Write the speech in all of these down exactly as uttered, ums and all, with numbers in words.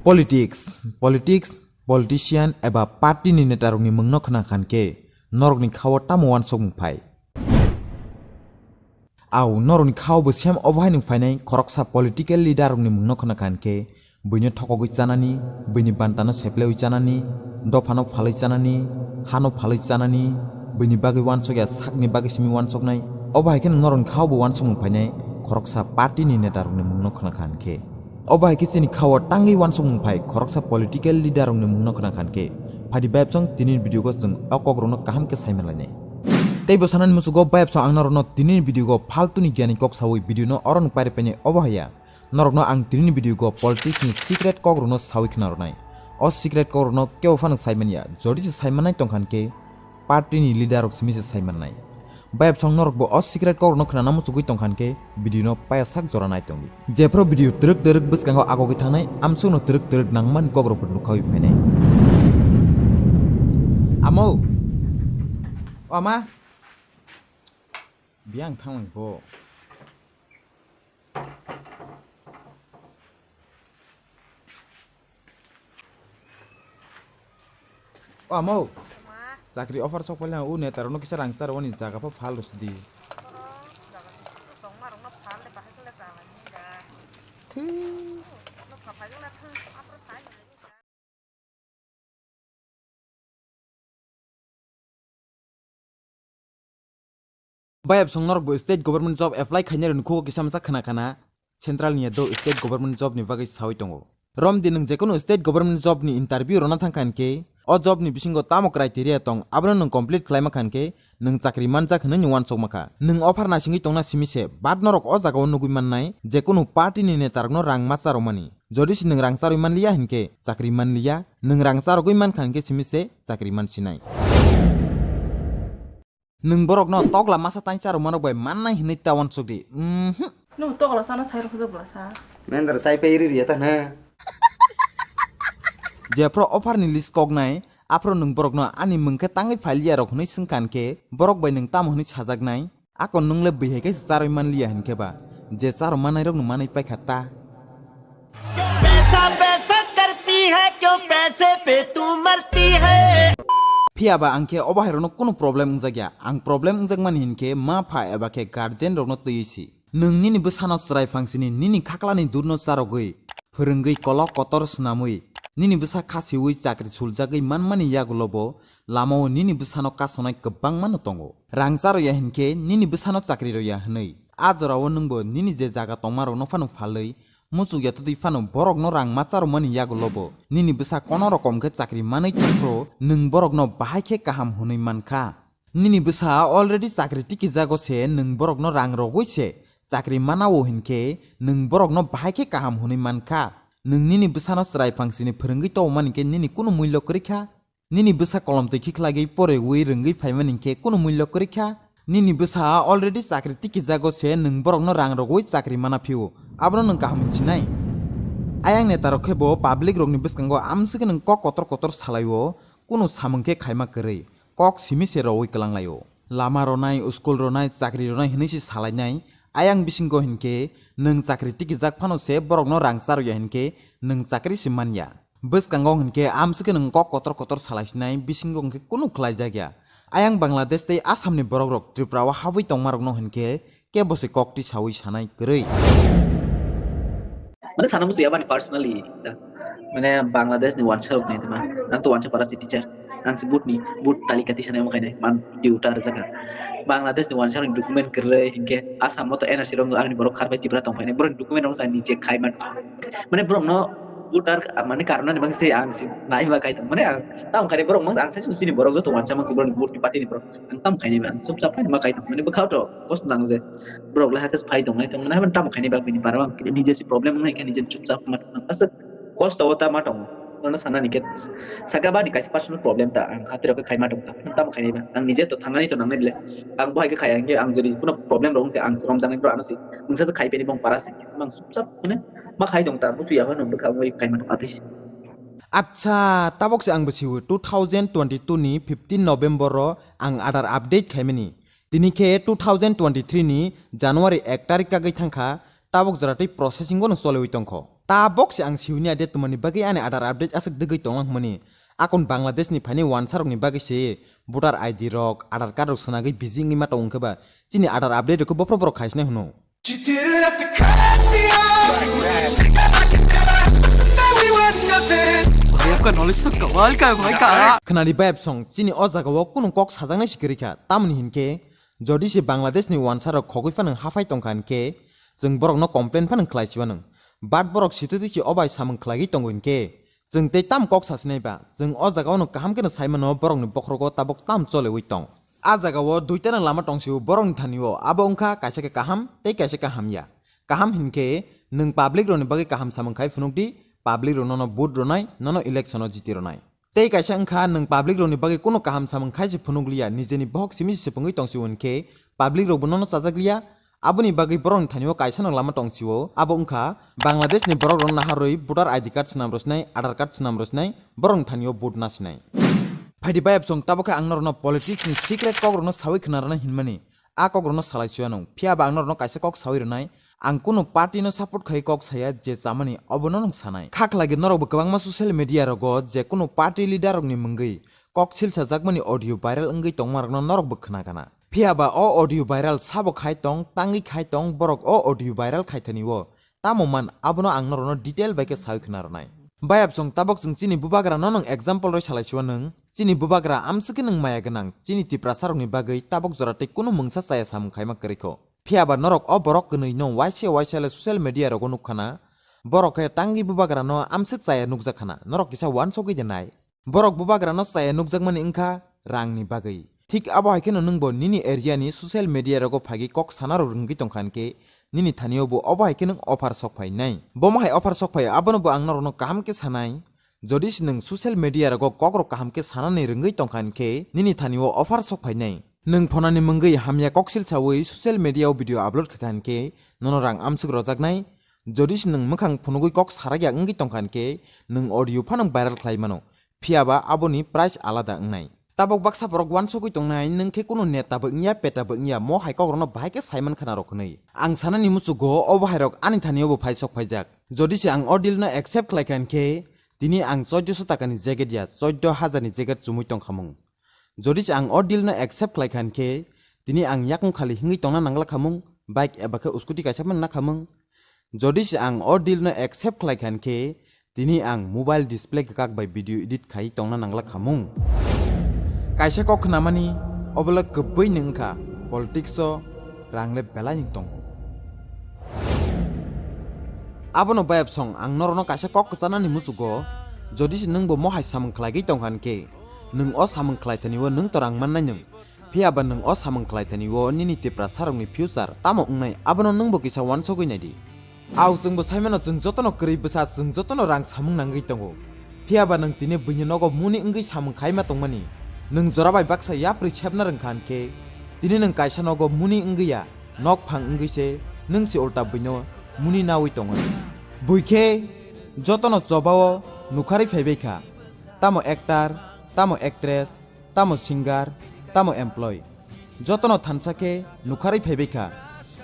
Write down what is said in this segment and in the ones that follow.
Politics, politics, politician eba party ni neta rokni mungno khna khan khe norokni khao tamo wansukmung phai? Au norokni khao bo sem obo hai nwng phainai khoroksa political leader rokni mungno khna khan khe buino thokogwi chanani, buini bantano seplewi chanani, dophano phalwi chanani, hano phalwi chanani, buini bagwi wansokya sakni bagwi simi wansoknai. Obo hai kheno norokni khao bo wansukmung phainai khoroksa party ni neta rokni mungno khna khan khe. Obo hai khe chini khao tangwi wansukmung phai khoroksa political leader rokni mungno khna khan khe. Phadi bayapsong tini video go chwng o kok rokno kaham khe saiman lainai. Tei bo sanani musugo bayapsong ang norokno tini video go faltuni giani kok sawi video no oro nwng pairi painai obo haya. Norokno ang tini video go politics ni secret kok rokno sawi khna rwnai. O secret kok rokno kebo phano saiman ya. Jodi se saiman nai tongkhan khe party ni leader rok simi se saiman nai. Bayapsong norok bo o secret kok rokno khna muchugwi tongkhan khe video no paya sak jora nai tongdi. Jephru video twrwk twrwk bwskango agogwi thangnai amsukno twrwk twrwk nangmani kok rok bo nukhawi phainai. Amo, o ama, biyang thanglai bo. O amo, chakri offer sok pailai o neta rokno kisa rang sar oni jaga pho phal rwsdi. Thwi. Bayapsong norok bo state government job apply khainai rokni khugo kisa masa khna khna central ni do state government job ni bagwi sawi tongo. Romdi nwng jekunu state government job ni interview rwna thangkha hinkhe o job ni bisingo tamo criteria tong abono nwng complete khlaima kha hinkhe nwng chakri manjak hinwi ni wansokma kha. Nwng offer naisingwi tongna simi se, but norok o jagao nugwi mannai jekunu party ni neta rokno rang ma charwmani. Jodi se nwng rang charwi manliya hinkhe chakri manliya, nwng rang charogwi mankha hinkhe simi se chakri mansinai. Nwng borokno tokla masa tang charwmano bai mannai hinwi ta wansukdi. Mhm. Nwng tokla sana sai rwkha jok bwlasa. Mendra chai pai ri riya ta hna. Jephru offer ni list koknai, aphru nwng borokno ani mungkhe tangwi phailiya rok hinwi swngkha hinkhe borok bai nwng tamo hinwi sajaknai? Akon nwng le bwihai khe se charwi manliya hinkhe ba, je charw manai rokno manwi paikha ta. पैसा पैसा करती है क्यों पैसे पे तू मरती है। Phiya ba ang khe obo hai rokno kunu problem wngjak ya. Ang problem wngjak mani hinkhe ma pha eba khe guardian rokno twiwi si. Nwng nini bwsano chwrai phangsini nini khaklani durno charogwi, phwrwngwi kolok kotor swnamwi, nini bwsa khasiwi chakri suljagwi manmani yagulo bo lamao nini bwsano kasonai kwbangmano tongo. Rang charwya hinkhe nini bwsano chakri rwya hwnwi. A jorao nwngbo nini je jaga tongmarokno phano phalwi, muchuk ya twtwi phano borokno rang ma charwmani yagulobo nini bwsa kono rokom khe chakri manwi tongphuru nwng borokno bahai khe kaham hwnwi mankha. Nini bwsa already chakri tikijago se nwng borokno rang rogwi se chakri manao hinkhe nwng borokno bahai khe kaham hwnwi mankha. Nwng nini bwsano chwrai phangsini phwrwngwi tongmani khe nini kunu mullo kwrwi kha? Nini bwsa kolom twi khiklagwi porewi rwngwi phaimani khe kunu mullo kwrwi kha? Nini bwsa already chakri tikijago se nwng borokno rang rogwi chakri mana phio, abono nwng kaham sinai. Ayang netarok khe bo public rokni bwskango amswkhe nwng kok kotor kotor salaio, kunu samung khe khaima kwrwi, kok simi se rogwi kwlanglaio. Lama ronai, school ronai, chakri ronai hinwi se salainai. Ayang bisingo hinkhe nwng chakri tikijak phano se borokno rang charwya hinkhe nwng chakri se manya. Bwskango hinkhe amswkhe nwng kok kotor kotor salaisinai, bisingo hinkhe kunu khlaijak ya. Ayang Bangladesh tei Assamni borokrok Tripura o habwi tongmarokno hinkhe kebo se kok tisawi sanai kwrwi. Mane sana muchung ya bani personally, da. Mane Bangladesh ni wansa rok ni ma. Ang to wansa para si teacher. Ang si boot ni, boot talika tisa nai mo khainai, man duty uta rwjak kha. Bangladesh ni wansa rok ni document kwrwi hinkhe Assam o to N R C rok no arni borok kharbai Tripura tong phainai. Borok ni document rok sa nije khai man. Mane borok no voter, mane karna ni bangsi ang si nai ma kai tong. Mane ang tamo khai borok mang ang sai sini borok joto wansa mang si borok ni vote ni party ni borok. Ang tamo khai ni ba, ang chupchap khai ma kai tong. Mane bwkhao to post nang je borok le hakas phai tong nai tong. Mane haban tamo khai ni ba bini bara ang nije si problem nai khe nije chupchap ma tong. Aswk kosto o ta ma tong. Nono sana ni khe saka ba ni kaisa personal problem ta ang hatiro khe khai ma tong ta. Ang tamo khai ni ba. Ang nije to thangani to nang nai bile. Ang bo hai khe khai ang khe ang jodi kuno problem rok wng khe ang romjak nai bro ano si. Ang sa khai bini bong para si. Mang chupchap mane ma khai tong ta. Butu ya ba no bwkha oi khai ma tong ta. Acha, tabok se ang bwsio two thousand twenty-two ni fifteen November o ang Aadhaar update khaimani. Tini khe two thousand twenty-three ni January ek tarik kagwi thangkha, tabok jora tei processing o no choliwi tongkho. A bok se ang siwini ade twmani bagwi ani Aadhaar update aswk dwgwi tonglang hwnmani. Akon Bangladesh ni phaini wansarokni bagwi se voter I D rok, Aadhaar card rok swnagwi busy wngwi ma tong wngkhe ba, chini Aadhaar update rok khe bophro bophro khaisinai hwno. ये आपका नॉलेज तो कमाल का है भाई, कहाँ? Khwnadi bayap song, chini o jagao kunu kok sajaknai se kwrwi kha, tamoni hinkhe jodi se Bangladesh ni wansarok khogwi phano haphai tongkha hinkhe, chwng borokno complain phano khlai siwanw. But borok sitwtwi se o bai samung khlaigwi tongo hinkhe, chwng tei tam kok sasinai ba, chwng o jagao no kaham kheno saimano borokni bokhorogo tabok tam cholewi tong. A jagao duitano lama tongsio borokni thanio, abo wngkha kaisa khe kaham tei kaisa khe hamya. Kaham hinkhe nwng public rokni bagwi kaham samung khai phunukdi, public rok nono vote rwnai, nono election o jiti rwnai. Tei kaisa wngkha nwng public rokni bagwi kunu kaham samung khai se phunukliya, nijeni bohok simi se swpwngwi tongsio hinkhe public rokbo nono chajakliya, aboni bagwi borokni thanio kaisa no lama tongsio, abo wngkha Bangladesh ni borok rok naharwi voter I D card swnam rwsinai, Aadhaar card swnam rwsinai, borokni thanio vote nasinai. Phaidi bayap song tabok khe ang norokno politics ni secret kok rokno sawi khna rwna hinmani. A kok rokno salai siya nung. Phiya ba ang norokno kaisa kok sawi rwnai. Ang kunu party no support khai kok saya je chamani obono nung sanai. Kha khlai norok bo kwbangma social media rogo je kunu party leader rokni mungwi kok silsa jakmani audio viral wngwi tongma rokno norok bo khna gana. Phiya ba o audio viral sabo khai tong, tangwi khai tong, borok o audio viral khai thani o. Tamo man, abono ang norokno detail bai khe sawi khna rwnai. Bayap song tabok chwng chini bubagra no nwng example roi salai siwa nwng. Chini bubagra amswk khe nwng maya gwnang, chini Tiprasa rokni bagwi tabok jora tei kunu mungsa chaya samung khaima kwrwi kho. Phiya ba norok o borok kwnwi no waisa waisa le social media rogo nukha na. Borok khe tangwi bubagra no amswk chaya nukjak khana, norok kisa wansogwi de nai. Borok bubagra no chaya nukjakmani wngkha rangni bagwi. Thik abo hai kheno nwngbo nini area ni social media rogo phaigwi kok sana rok rwngwi tongkha hinkhe nini thanio bo obo hai khe nwng offer sok phai nai. Bomo hai offer sok phai abono bo ang norokno kaham khe sanai. Jodi se nwng social media rogo kok rok kaham khe sanani rwngwi tongkha hinkhe nini thanio offer sok phai nai. Nwng phonani mungwi hamya kok sil sawi social media o video upload kha hinkhe nono rang amswk rojaknai. Jodi se nwng mwkhang phunugwi kok sarakya wngwi tongkha hinkhe nwng audio phano viral khlai mano. Phiya ba aboni price alada wngnai. Tabok baksa borok wansugwi tongnai, nwng khe kunu neta bo wngya, peta bo wngya, mo hai kok rokno bahai khe saiman khana rok hwnwi. Ang sanani muchugo obo hai rok ani thani obo phai sok phaijak. Jodi se ang o deal no accept khlai kha hinkhe, tini ang choddoso taka ni jacket ya, choddo hajar ni jacket chumui tongkha mung. Jodi se ang o deal no accept khlai kha hinkhe, tini ang yakung khali hingwi tongna nangla khamung, bike eba khe scooty kaisa man na khamung. Jodi se ang o deal no accept khlai kha hinkhe, tini ang mobile display kwkak bai video edit khai tongna nangla khamung. Kaisa kok khnamani, obo le kwbwi ni wngkha, politics o rang le belai ni tongo. Abono bayap song ang norokno kaisa kok kwchanani muchugo, jodi se nwngbo mohai samung khlaigwi tongkha hinkhe, nwng o samung khlai thani o nwng to rang mannai nwng. Phiya ba nwng o samung khlai thani o nini Tiprasa rokni future tamo wngnai abono nwngbo kisa wansugwi naidi. Au chwngbo saimano chwng jotono kwrwi bwsa chwng jotono rang samung nangwi tongo. Phiya ba nwng tini buini nogo muni wngwi samung khaima tongmani. Nwng jora bai baksa yapri sepna rwngkha hinkhe tini nwng kaisa nogo muni wngwi ya, nok phang wngwi se nwng se ulta buino muni nawi tongo. Bui khe jotono chobao nukharwi phaibai kha, tamo actor, tamo actress, tamo singer, tamo employee. Jotono thansa khe nukharwi phaibai kha,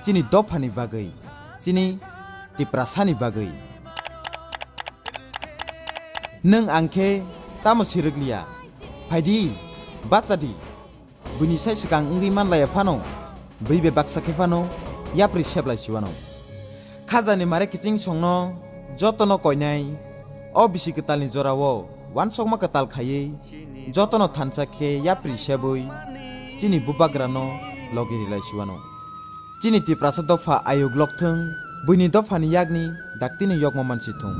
chini dophani bagwi, chini Tiprasani bagwi. Nwng ang khe tamo sirwk liya, phaidi, bachadi, buini sai swkang wngwi manlaiya phano, bui bai baksa khe phano yapri seplai siwano. Khajani mare kiching songno jotono koinai, o bisi kwtalni jorao wansokma kwtal khaiwi jotono thansa khe yapri sebwi chini bubagrano logi rilai siwano. Chini Tiprasa dopha ayuk lok thung, buini dophani yakni daktino yokma mansi thung.